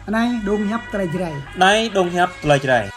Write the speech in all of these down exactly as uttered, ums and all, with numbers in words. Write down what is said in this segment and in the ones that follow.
Anai dong hiăp tơlơi Jrai. Anai dong hiăp tơlơi Jrai.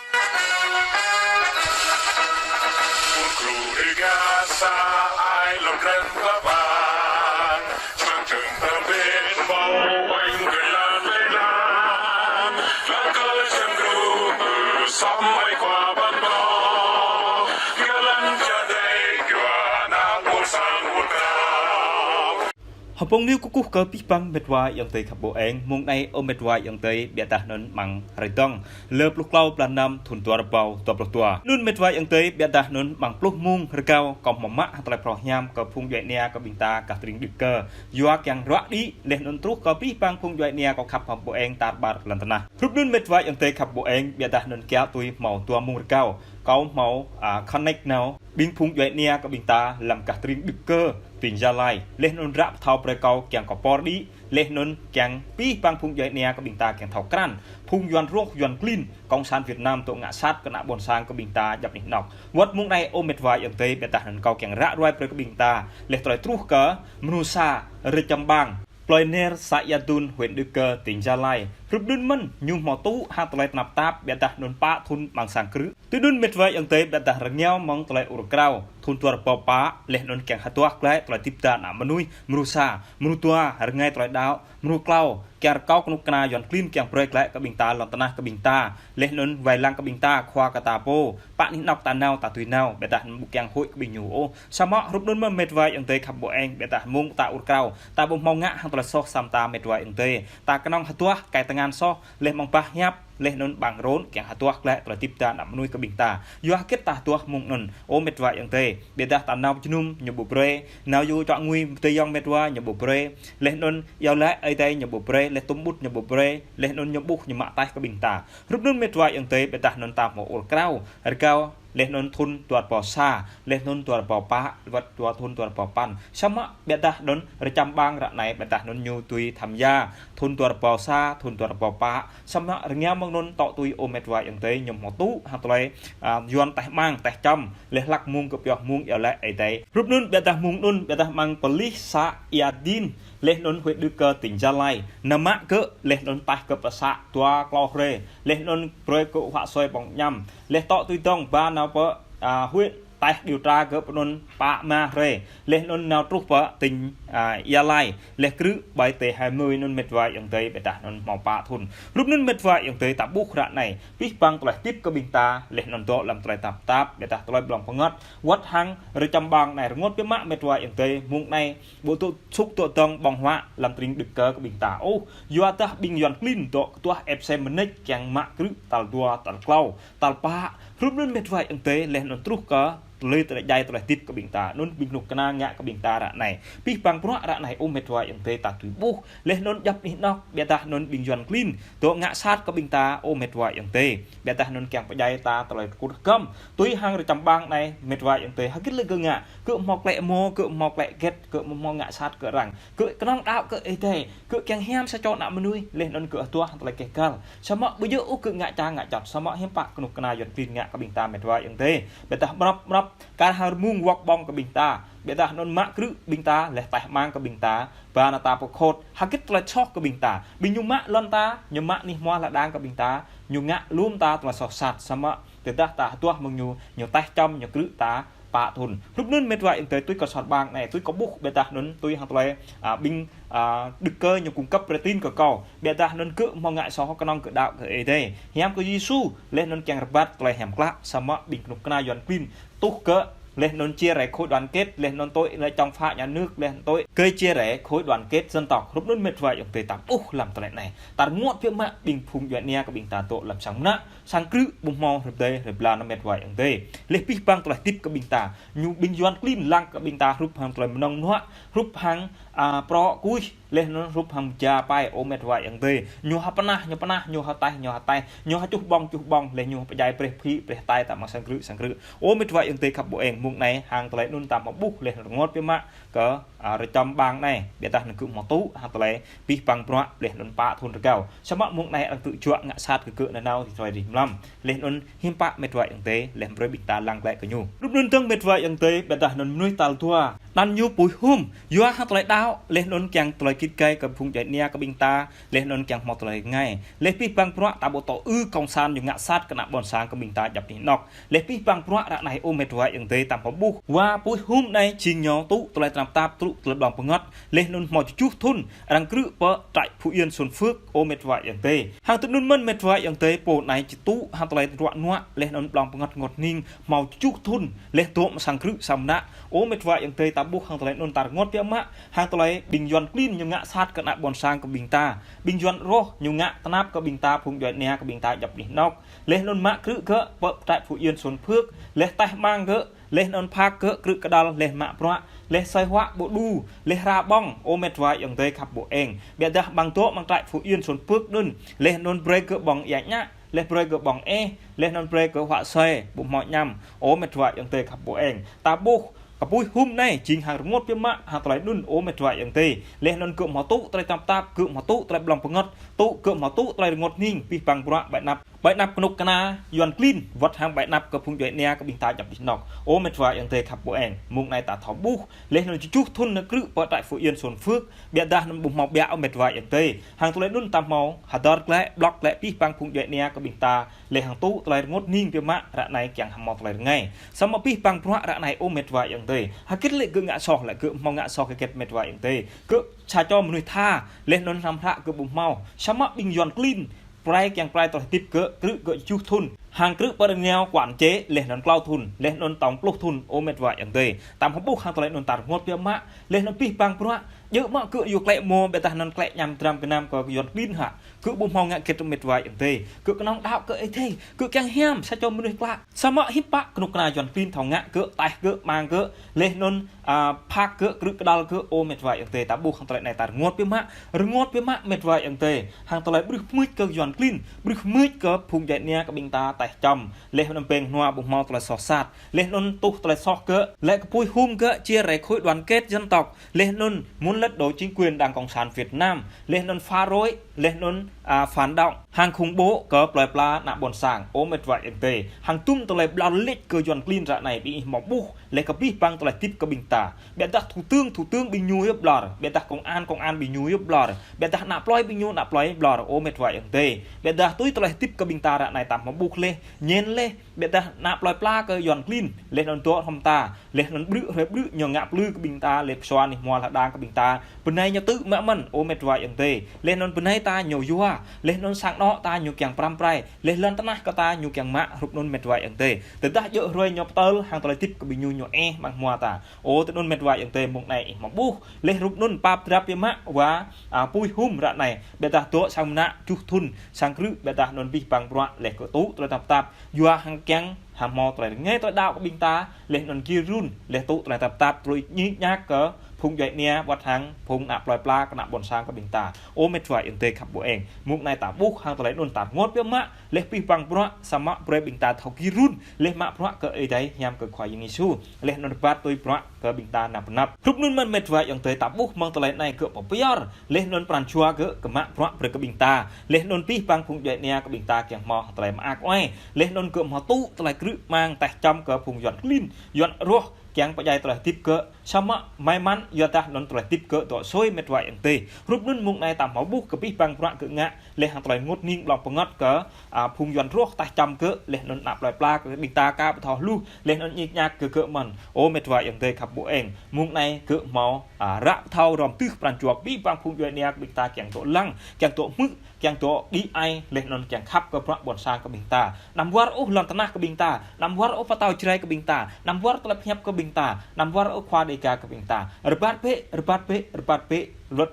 Hbông News kơkuh kơ abih bang met wa ayŏng adơi khăp ƀô̆ eng. Mông anai ơ met wa ayŏng adơi, biă dah anŭn amăng hrơi dong, lơ pluh klâo blan năm thun dua rơbâo dua pluh dua. Anŭn met wa ayŏng adơi, biă dah anŭn amăng pluh mông rơgao, kâo hmâo mă hăng tơlơi phrâo hiam kơ phung djuai ania kơ ƀing ta gah tơring Đức Cơ. Yua kiăng ruă đĭ, laih anŭn truh kơ abih bang phung djuai ania kâo khăp hăng ƀô̆ eng tar ƀar lŏn tơnah. Hrup anŭn met wa ayŏng adơi khăp ƀô̆ eng, biă dah anŭn kiaŏ tui hmâo dua mông rơgao, kâo hmâo, a, connect nao ƀing phung djuai ania kơ ƀing ta lăm gah tơring Đức Cơ, tỉnh Gia Lai. Laih anŭn ră pơthâo brơi kâo kiăng kơ pơr đĭ, laih anŭn kiăng abih bang phung djuai ania kơ ƀing ta kiăng thâo krăn. Phung Yuan rŏh, Yuan klin, Cộng sản Việt Nam dŏ ngă sat kơ ană ƀôn sang kơ ƀing ta djŏp anih anŏk. Wơ̆t mông anai ơ met wa ayŏng adơi, biă dah anŭn kâo kiăng ră ruai brơi kơ ƀing ta, laih tơlơi truh kơ mơnuih sa, Rơčăm Bang, plơi Ner, xã Ia Dun, huyện Đức Cơ, tỉnh Gia Lai. Hrup anŭn mơ̆n, ñu hmâo tŭ hăng tơlơi tơnap tap, biă dah anŭn pă thun amăng sang krư̆. Tui anŭn met wa ayŏng adơi, biă dah rơngiao mơ̆ng tơlơi ur krao thun dua rơbâo pă, laih anŭn kiăng hơduah glaĭ tơlơi hơdip ta ană mơnuih, mrô sa, mrô dua, rơngai tơlơi đaŏ, mrô klâo, kiăng rơkâo kơnuk kơna Yuan klin kiăng brơi glaĭ kơ ƀing ta lŏn tơnah kơ ƀing ta, laih anŭn wai lăng kơ ƀing ta, khua kơ ta pô, pă anih anŏk ta nao, ta tui nao, biă dah anŭn ƀu kiăng huĭ kơ ƀing ñu ôh. Samơ̆ hrup anŭn mơ̆n met wa ayŏng adơi khăp ƀô̆ eng, biă dah mông ta ur krao, ta ƀu hmâo ngă hăng tơlơi soh sam ta met wa ayŏng adơi. Ta kơnơ̆ng hơduah, kai tơngan soh, laih mơ̆ng bah hiăp, laih anŭn ƀăng rôn, kiăng hơduah glaĭ tơlơi hơdip ta ană mơnuih kơ ƀing ta. Yua hơget ta hơduah mông anŭn, ơ met wa ayŏng adơi, biă dah ta nao jơnum ñu ƀu brơi, nao yua čuă ngui pơdơi ayŏng met wa ñu ƀu brơi, laih anŭn iâu laĭ Ơi Adai ñu ƀu brơi, laih tơm ƀut ñu ƀu brơi, laih anŭn ñu ƀuh ñu mă taih kơ ƀing ta. Hrup anŭn met wa ayŏng adơi, biă dah anŭn ta hmâo ur krao, rơgao, laih anŭn thun dua rơbâo sa, laih anŭn dua rơbâo pă, wơ̆t dua thun dua rơbâo păn. Samơ̆ biă dah anŭn Rơčăm Bang ră anai, biă dah anŭn ñu tui tham gia thun dua rơbâo sa, thun dua rơbâo pă. Samơ̆ rơngiao mơ̆ng anŭn tŏ tui ơ met wa ayŏng adơi, ñu hmâo tŭ hăng tơlơi, a, Yuan taih amăng, taih čăm, laih hlăk mông kơ pioh mông iâu laĭ Ơi Adai. Hrup anŭn biă dah mông anŭn, biă dah amăng pơlih xã Ia Dun, laih anŭn huyện Đức Cơ, tỉnh Gia Lai, nao mă gơ̆, laih anŭn taih gơ̆ pơ xã dua klâo hrơi, laih anŭn brơi gơ̆ huă sui ƀơ̆ng añăm, laih tŏ tui dong ba nao pơ, a, huyện taih điều tra gơ̆ pơ anŭn pă rơma hrơi, laih anŭn nao truh pơ tỉnh, a, Gia Lai, laih krư̆ ƀơi T hai mươi anŭn met wa ayŏng adơi, biă dah anŭn hmâo pă thun. Hrup anŭn met wa ayŏng adơi, ta ƀuh ră anai, abih bang tơlơi hơdip kơ ƀing ta, laih anŭn dŏ lăm tơlơi tơnap tap, biă dah tơlơi blŏng pơngăt. Wơ̆t hăng Rơčăm Bang anai rơngot biă mă met wa ayŏng adơi, mông anai ƀu dŏ sŭk dŏ dong ƀơ̆ng huă lăm tơring Đức Cơ kơ ƀing ta ôh. Yua dah ƀing Yuan klin dŏ kơtuah ĕp sem mơneč kiăng mă krư̆ tal dua, tal klâo, tal pă. Hrup anŭn met wa ayŏng adơi, laih anŭn truh kơ tơlơi tơlơi djai tơlơi hơdip kơ ƀing ta. Anŭn ƀing kơnuk kơna ngă kơ ƀing ta ră anai. Abih bang bruă ră anai ơ met wa ayŏng adơi ta tui ƀuh. Laih anŭn djŏp anih anŏk, biă dah anŭn ƀing Yuan klin dŏ ngă sat kơ ƀing ta ơ met wa ayŏng adơi. Biă dah anŭn kiăng pơdjai ta tơlơi rơkut rơkăm. Tui hăng Rơčăm Bang anai, met wa ayŏng adơi, hơget lĕ gơ̆ ngă, gơ̆ hmâo klĕ mơ̆, gơ̆ hmâo klĕ hơget, gơ̆ hmâo ngă sat kơ arăng. Gơ̆ kơnơ̆ng đaŏ kơ Ơi Adai, gơ̆ kiăng hiam sa čô ană mơnuih, laih anŭn gơ̆ hơduah tơlơi keh găl. Samơ̆ ƀu djơ̆ ôh gơ̆ ngă čang ngă čŏt, samơ̆ hiư̆m pă kơnuk kơna Yuan klin ngă kơ ƀing ta met wa ayŏng adơi. Biă dah mrŏp mrŏp, kar hăng rơmung wŏk ƀơ̆ng kơ ƀing ta. Biă dah anŭn mă krư̆ ƀing ta, laih taih amăng kơ ƀing ta, ba nao ta pơkhŏt, hơget tơlơi soh kơ ƀing ta. Ƀing ñu mă lŏn ta, ñu mă anih hmua lŏn đang kơ ƀing ta, ñu ngă lŏm ta tơlơi soh sat, samơ̆ tơdah ta hơduah mơ̆ng ñu, ñu taih čăm, ñu krư̆ ta pă thun. Hrup anŭn met wa ayŏng adơi, tui kơ Rơčăm Bang anai, tui kơ ƀuh, biă dah anŭn tui hăng tơlơi, a, ƀing, a, Đức Cơ ñu cung cấp brơi tin kơ kâo. Biă dah anŭn gơ̆ hmâo ngă soh kơnơ̆ng gơ̆ đaŏ kơ Ơi Adai, hiam kơ Yêsu, laih anŭn kiăng rơbat tơlơi hiam klă, samơ̆ ƀing kơnuk kơna Yuan klin tuh gơ̆, laih anŭn chia rẽ khối đoàn kết, laih anŭn tui lĕ chống phá nhà nước, laih anŭn tui kơ chia rẽ khối đoàn kết dân tộc. Hrup anŭn met wa ayŏng adơi, ta ƀuh lăm tơlơi anai, ta rơngot biă mă ƀing phung djuai ania kơ ƀing ta dŏ lăm sang mơnă, sang krư̆ ƀu hmâo hrơi dơi hrơi blan met wa ayŏng adơi. Laih abih bang tơlơi hơdip kơ ƀing ta, ñu ƀing Yuan klin lăng kơ ƀing ta hrup hăng tơlơi mơnơ̆ng mơnuă, hrup hăng, a, prŏ kuih, laih anŭn hrup hăng ja pai ơ met wa ayŏng adơi. Ñu ha pơnah, ñu pơnah, ñu ha taih, ñu ha taih, ñu ha čuh ƀơ̆ng, čuh ƀơ̆ng, laih ñu ha pơdjai brơi phĭ, brơi tai ta amăng sang krư̆, sang krư̆. Ơ met wa ayŏng adơi khăp ƀô̆ eng, mông anai hăng tơlơi anŭn ta hmâo ƀuh, laih rơngot biă mă kơ, a, Rơčăm Bang anai, biă dah anŭn gơ̆ hmâo tŭ hăng tơlơi abih bang bruă, laih anŭn pă thun rơgao. Samơ̆ mông anai arăng tŭ juă ngă sat kơ gơ̆ nanao hrơi rĭm mlam. Laih anŭn hiư̆m pă met wa ayŏng adơi, laih brơi ƀing ta lăng glaĭ kơ ñu. Hrup anŭn dơ̆ng met wa ayŏng adơi, biă dah anŭn mơnuih tal dua, anăn ñu Pui Hum, yua hăng tơlơi đaŏ Laih anŭn kiăng tơlơi git gai kơ phung djuai ania kơ ƀing ta, laih anŭn kiăng hmâo tơlơi rơngai. Laih pih pang bruă ta ƀu tŏ ư kông san ñu ngă sat kơ ană ƀôn sang kơ ƀing ta djŏp anih anŏk. Laih pih pang bruă ră anai ơ met wa ayŏng adơi ta hmâo ƀuh. Wa apui hum anai jing ñu tŭ tơlơi tơnap tap, tŭ tơlơi blŏng pơngăt. Laih anŭn hmâo tơjuh thŭn arăng krư̆ pơ trại Phú Yên Xuân Phước ơ met wa ayŏng adơi. Hăng tui anŭn mơ̆n met wa ayŏng adơi pô anai či tŭ hăng tơlơi ruă nuă, laih anŭn blŏng pơngăt rơngot hning hmâo tơjuh thŭn, laih dŏ mă sang krư̆ sang mơnă. Ơ met wa ayŏng adơi ta ƀuh hăng tơlơi anŭn ta rơngot biă mă, hăng tơlơi ƀing Yuan klin ñu ngă sat kơ ană ƀôn sang kơ ƀing ta. Ƀing Yuan roh ñu ngă tơnap kơ ƀing ta phung djuai ania kơ ƀing ta djŏp anih anŏk. Laih anŭn mă krư̆ gơ̆ pơ trại Phú Yên Xuân Phước, laih taih mang gơ̆, laih anŭn phak gơ̆ krư̆ kơdăl, laih mă bruă, laih asơi huă ƀu đu, laih hra ƀơ̆ng, ơ met wa ayŏng adơi khăp ƀu eng. Biă dah ƀing dŏ mơ̆ng trại Phú Yên Xuân Phước anŭn, laih anŭn brơi gơ̆ ƀơ̆ng ia ñă, laih brơi gơ̆ ƀơ̆ng eh, laih anŭn brơi gơ̆ huă asơi, ƀu hmâo añăm, ơ met wa ayŏng adơi khăp ƀu eng. Ta ƀuh, apui hum anai, jing hăng rơngot biă mă, hăng tơlơi anŭn, ơ met wa ayŏng adơi. Laih anŭn gơ̆ hmâo tŭ tơlơi tơnap tap, gơ̆ hmâo tŭ tơlơi blŏng pơngăt, tŭ gơ̆ hmâo tŭ tơlơi rơngot hning, pih pang bruă ƀai anăp. Ƀai anăp kơnuk kơna Yuan klin, wơ̆t hăng ƀai anăp kơ phung djuai ania kơ ƀing ta djŏp anih anŏk. Ơ met wa ayŏng adơi khăp ƀu eng. Mơ̆ng anai ta thâo ƀuh. Laih anŭn tơjuh thŭn ñu krư̆ pơ trại Phú Yên Xuân Phước. Biă dah anŭn ƀu hmâo biă ơ met wa ayŏng adơi. Hăng tơlơi anŭn ta hmâo hơdơr glaĭ, blŏk glaĭ pih pang phung djuai ania kơ ƀing ta. Laih hăng tŭ tơlơi rơngot hning biă mă ră anai kiăng hmâo tơlơi rơngai. Samơ̆ pih pang bruă ră anai ơ met wa ayŏng adơi. Hơget lĕ gơ̆ ngă soh lĕ gơ̆ hmâo ngă soh hơget met wa ayŏng adơi. Gơ̆ sa čô mơnuih tha, laih anŭn hrăm hră gơ̆ ƀu hmâo. Samơ̆ ƀing Yuan klin, prai kiăng prai tơlơi hơdip gơ̆, krư̆ gơ̆ tơjuh thŭn. Hăng krư̆ pơ rơngiao quản chế, laih anŭn klâo thŭn, laih anŭn tŏng pluh thŭn, ơ met wa ayŏng adơi. Ta hmâo ƀuh hăng tơlơi anŭn ta rơngot biă mă, laih anŭn pih pang bruă, djơ̆ mă gơ̆ yua klĕ mơ̆, biă dah anŭn klĕ añăm dram gơnam kơ Yuan klin hă. Gơ̆ ƀu hmâo ngă hơget met wa ayŏng adơi. Gơ̆ kơnơ̆ng đaŏ kơ Ơi Adai, gơ̆ kiăng hiam, sa čô mơnuih klă. Samơ̆ hiư̆m pă kơnuk kơna Yuan klin thâo ngă gơ̆, taih gơ̆, mang gơ̆, laih anŭn, a, phak gơ̆, krư̆ kơdăl gơ̆, ơ met wa ayŏng adơi ta ƀuh hăng tơlơi anai ta rơngot biă mă, rơngot biă mă met wa ayŏng adơi. Hăng tơlơi brưh mưč kơ Yuan klin, brưh mưč kơ phung djuai ania kơ ƀing ta taih čăm. Laih anŭn ƀing hnua ƀu hmâo tơlơi soh sat. Laih anŭn tŭ tơlơi soh gơ̆, laih kơ apui hum gơ̆ chia rẽ khối đoàn kết dân tộc. Laih anŭn muốn lật đổ chính quyền Đảng Cộng sản Việt Nam. Laih anŭn phá rối, laih anŭn, a, phản động, hăng khủng bố kơ plơi pla ană ƀôn sang, ơ met wa ayŏng adơi. Hăng tum tơlơi ƀlŏr lĕč kơ Yuan klin ră anai ƀing ih hmâo ƀuh, laih kơ pih pang tơlơi hơdip kơ ƀing ta. Biă dah thủ tướng, thủ tướng ƀing ñu yơh ƀlŏr. Biă dah công an, công an ƀing ñu yơh ƀlŏr. Biă dah ană plơi ƀing ñu, ană plơi ƀlŏr, ơ met wa ayŏng adơi. Biă dah tui tơlơi hơdip kơ ƀing ta ră anai ta hmâo ƀuh laih, ñen laih. Biă dah ană plơi pla kơ Yuan klin, laih anŭn dŏ hrŏm ta, laih anŭn brư̆ hrơi brư̆ ñu ngă plư kơ ƀing ta, laih pơsua anih hmua hơđang kơ ƀing ta. Bơnai ñu tŭ mă mơ̆n, ơ met wa ayŏng adơi. Laih anŭn bơnai ta ñu yua, laih anŭn sang anŏ ta ñu kiăng pram prai, laih lŏn tơnah kơ ta ñu kiăng mă, hrup anŭn met wa ayŏng adơi. Tơdah djơ̆ hrơi ñu pơtơl, hăng tơlơi hơdip kơ ƀing ñu ñu eh amăng hmua ta. Ơ tui anŭn met wa ayŏng adơi mơ̆ng anai ih hmâo ƀuh, laih hrup anŭn pap drap biă mă, wa, a, apui hum ră anai, biă dah dŏ sang mơnă tơjuh thŭn, sang krư̆, biă dah anŭn pih pang bruă, laih gơ̆ tŭ tơlơi tơnap tap, yua hăng kiăng hmâo tơlơi rơngai tơlơi đaŏ kơ ƀing ta, laih anŭn gir run, laih tŭ tơlơi tơnap tap, tơlơi ñik ñak kơ phung djuai ania, wơ̆t hăng phung ană plơi pla kơ ană ƀôn sang kơ ƀing ta. Ơ met wa ayŏng adơi khăp ƀu eng. Mơ̆ng anai ta ƀuh hăng tơlơi anŭn ta rơngot biă mă, laih pih pang bruă, samơ̆ brơi ƀing ta thâo gir run, laih mă bruă kơ Ơi Adai hiam kơ Khua Yang Yêsu. Laih anŭn rơbat tui bruă kơ ƀing ta nao pơ anăp. Hrup anŭn mơ̆n met wa ayŏng adơi ta ƀuh mơ̆ng tơlơi anai gơ̆ pơpior. Laih anŭn pran jua gơ̆ kơ mă bruă brơi kơ ƀing ta. Laih anŭn pih pang phung djuai ania kơ ƀing ta kiăng hmâo tơlơi mơak mơai. Laih anŭn gơ̆ hmâo tŭ tơlơi krư̆ mang taih čăm kơ phung Yuan klin. Yuan roh kiăng pơdjai tơlơi hơdip gơ̆. Samơ̆ may măn yua dah anŭn tơlơi hơdip gơ̆ dŏ sui met wa ayŏng adơi. Hrup anŭn mơ̆ng anai ta hmâo ƀuh kơ pih pang bruă gơ̆ ngă. Laih hăng tơlơi rơngot hning blŏng pơngăt kơ, a, phung Yuan roh taih čăm gơ̆, laih anŭn ană plơi pla kơ ƀing ta ka pơthâo hluh, laih anŭn ñik ñak kơ gơ̆ mơ̆n. Ơ met wa ayŏng adơi khăp ƀu eng. Mơ̆ng anai gơ̆ hmâo, a, ră pơthâo hrŏm tưh pran jua pih pang phung djuai ania kơ ƀing ta kiăng dŏ lăng, kiăng dŏ hmư̆, kiăng dŏ đĭ ai, laih anŭn kiăng khăp kơ bruă ƀôn sang kơ ƀing ta. Anăm wơr ôh lŏn tơnah kơ ƀing ta, anăm wơr ôh pơtao Jrai kơ ƀing ta, anăm wơr tơlơi pơhiăp kơ ƀing ta, anăm wơr ôh khua Dêga kơ ƀing ta. Rơbat bĕ, rơbat bĕ, rơbat bĕ,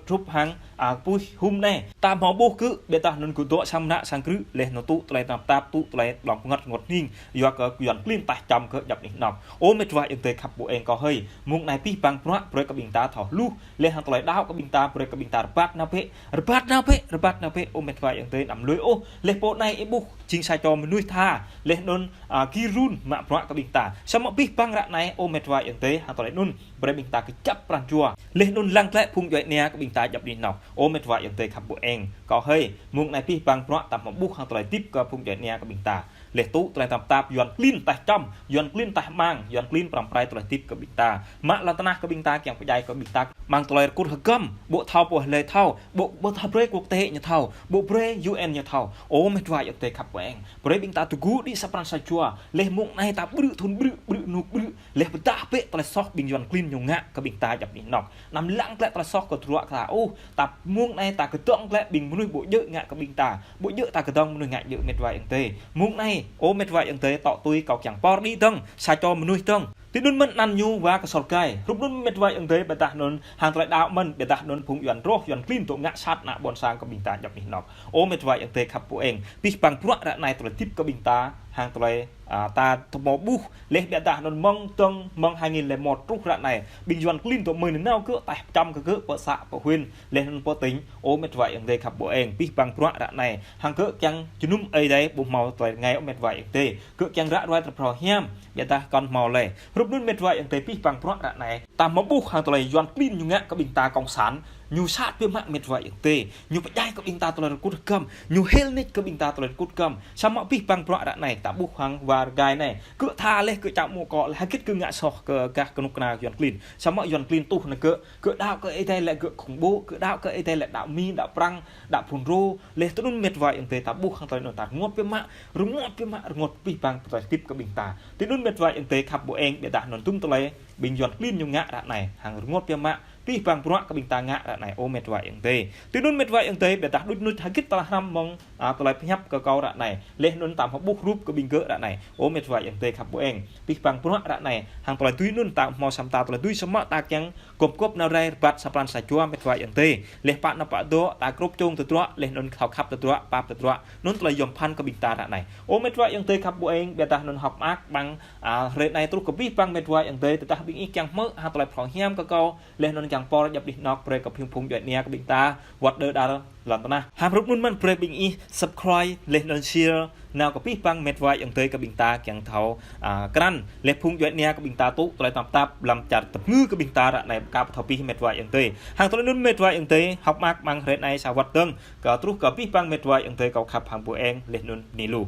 hrup hăng, a, apui hum anai. Ta hmâo ƀuh gơ̆, biă dah anŭn gơ̆ dŏ sang mơnă sang krư̆, laih anŭn tŭ tơlơi tơnap tap, tŭ tơlơi blŏng pơngăt rơngot hning, yua kơ Yuan klin taih čăm gơ̆ djŏp anih anŏk. Ơ met wa ayŏng adơi khăp ƀu eng kâo hơi. Mơ̆ng anai pih pang bruă brơi kơ ƀing ta thâo hluh, laih hăng tơlơi đaŏ kơ ƀing ta brơi kơ ƀing ta rơbat nao bĕ, rơbat nao bĕ, rơbat nao bĕ, ơ met wa ayŏng adơi anăm lui ôh. Laih pô anai ih ƀuh, jing sa čô mơnuih tha, laih anŭn, a, gir run mă bruă kơ ƀing ta. Samơ̆ pih pang ră anai, ơ met wa ayŏng adơi, hăng tơlơi anŭn, brơi ƀing ta kơjăp pran jua. Laih anŭn lăng glaĭ phung djuai ania kơ ƀing ta djŏp anih anŏ. Ơ mĕt wa ayŏng adơi khăp ƀu eng. Kâo hơi, mơ̆ng anai pih pang bruă ta hmâo ƀuh hăng tơlơi tip kơ phung djuai ania kơ ƀing ta. Laih tŭ tơlơi tơnap tap Yuan klin taih čăm, Yuan klin taih mang, Yuan klin pơrăm pơrai tơlơi tip kơ ƀing ta. Mă lŏn tơnah kơ ƀing ta kiăng pơdjai kơ ƀing ta. Mơ̆ng tơlơi rơkŭt hơgăm, ƀu thâo pô lĕ thâo, ƀu, ƀu thâo brơi quốc tế ñu thâo, ƀu brơi U N ñu thâo. Ơ mĕt wa ayŏng adơi khăp ƀu eng. Brơi ƀing ta tơgŭ đĭ sa pran sa jua. Laih mơ̆ng anai ta ƀrư̆ thŭn ƀrư̆, ƀrư̆ nuk ƀrư̆. Laih pơdah pĕ tơlơi soh ƀing Yuan klin ñu ngă kơ ƀing ta djŏp anih anŏ. Anăm lăng klĕ tơlơi soh kơ tơdruă ta. Ơ, ta mơ̆ng anai ta kơdŏng klĕ ƀing mơnuih ƀu djơ̆ ngă kơ ƀing ta. Ƀu djơ̆ ta kơdŏng mơnuih ngă djơ̆ mĕt wa ayŏng adơi. Mơ̆ng anai, ơ mĕt wa ayŏng adơi tŏ tui kâo kiăng pơr đĭ dơ̆ng, sa čô mơnuih dơ̆ng. Tui anŭn mơ̆n anăn ñu wa kơ sorgai. Hrup anŭn mĕt wa ayŏng adơi ƀiădah anŭn hăng tơlơi đaŏ mơ̆n ƀiădah anŭn phung Yuan roh, Yuan klin tŏ ngă sat ană ƀôn sang kơ ƀing ta djŏp anih anŏ. Ơ mĕt wa ayŏng adơi khăp ƀu eng. Pih pang bruă ră anai tơlơi tip kơ ƀing ta hăng tơlơi, a, ta hmâo ƀuh laih ƀiădah anŭn mơ̆ng tơ̆ng mơ̆ng hai nghìn lẻ một truh ră anai. Ƀing Yuan klin tŏ mơi nao gơ̆ taih čăm kơ gơ̆ pơ să pơ huyện laih anŭn pơ tỉnh. Ơ mĕt wa ayŏng adơi khăp ƀu eng. Pih pang bruă ră anai hăng gơ̆ kiăng jơnum ơi adai ƀu hmâo tơlơi rơngai ơ mĕt wa ayŏng adơi. Gơ̆ kiăng ră ruai tơlơi phrâo hiam, ƀiădah kŏn hmâo lĕ. Hrup anŭn mĕt wa ayŏng adơi pih pang bruă ră anai. Ta hmâo ƀuh hăng tơlơi Yuan klin ñu ngă kơ ƀing ta cộng sản. Ñu sat biă mă mĕt wa ayŏng adơi. Ñu pơdjai kơ ƀing ta tơlơi rơkŭt hơgăm. Ñu hil nik kơ ƀing ta tơlơi rơkŭt hơgăm. Samơ̆ pih pang bruă ră anai ta ƀuh hăng wa rơgai anai. Gơ̆ tha laih gơ̆ čăm mơ̆ kơ laih hơgĕt gơ̆ ngă soh kơ gah kơnuk kơna Yuan klin. Samơ̆ Yuan klin tuh anŭn gơ̆, gơ̆ đaŏ kơ ơi adai lĕ gơ̆ khủng bố, gơ̆ đaŏ kơ ơi adai lĕ đaŏ Mi, đaŏ Prăng, đaŏ Fulro. Laih tui anŭn mĕt wa ayŏng adơi ta ƀuh hăng tơlơi anŭn ta rơngot biă mă, rơngot biă mă, rơngot pih pang tơlơi tip kơ ƀing ta. Tui anŭn mĕt wa ayŏng adơi khăp ƀu eng ƀiădah anŭn tŭm tơlơi ƀing Yuan klin ñu ngă ră anai hăng rơngot biă mă pih pang bruă kơ ƀing ta ngă ră anai ơ mĕt wa ayŏng adơi. Tui anŭn mĕt wa ayŏng adơi ƀiădah đŭč nŭt hơgĕt tơlơi hrăm mơ̆ng, a, tơlơi pơhiăp kơ kâo ră anai. Laih anŭn ta hmâo ƀuh rup kơ ƀing gơ̆ ră anai. Ơ mĕt wa ayŏng adơi khăp ƀu eng. Pih pang bruă ră anai. Hăng tơlơi tui anŭn ta hmâo săm ta tơlơi tui samơ̆ ta kiăng gum gŏp nao rai rơbat sa pran sa jua mĕt wa ayŏng adơi. Laih pă nao pă dŏ ta grŭp čông tơdruă, laih anŭn thâo khăp tơdruă, pap tơdruă. Anŭn tơlơi yom pơphan kơ ƀing ta ră anai. Ơ mĕt wa ayŏng adơi khăp ƀu eng, ƀiădah anŭn hơ̆k mơak ƀăng, a, hrơi anai truh kơ pih pang mĕt wa ayŏng adơi, tơdah ƀing ih kiăng hmư̆ hăng tơlơi phrâo hiam kơ kâo, laih anŭn kiăng pơr djŏp anih anŏ brơi kơ phung phung djuai ania kơ ƀing ta, wơ̆t đơ đar lŏn tơnah. Hăng hrup anŭn mơ̆n brơi ƀing ih subscribe, laih anŭn share, nao kơ pih pang mĕt wa ayŏng adơi kơ ƀing ta kiăng thâo, a, krăn, laih phung djuai ania kơ ƀing ta tŭ tơlơi tơnap tap, lăm čar tơpngư kơ ƀing ta ră anai kơ pơthâo pih mĕt wa ayŏng adơi. Hăng tơlơi anŭn mĕt wa ayŏng adơi, hơ̆k mơak ƀăng hrơi anai sa wơ̆t dơ̆ng, kơ truh kơ pih pang mĕt wa ayŏng adơi kâo khăp hăng ƀu eng, laih anŭn bơni lu.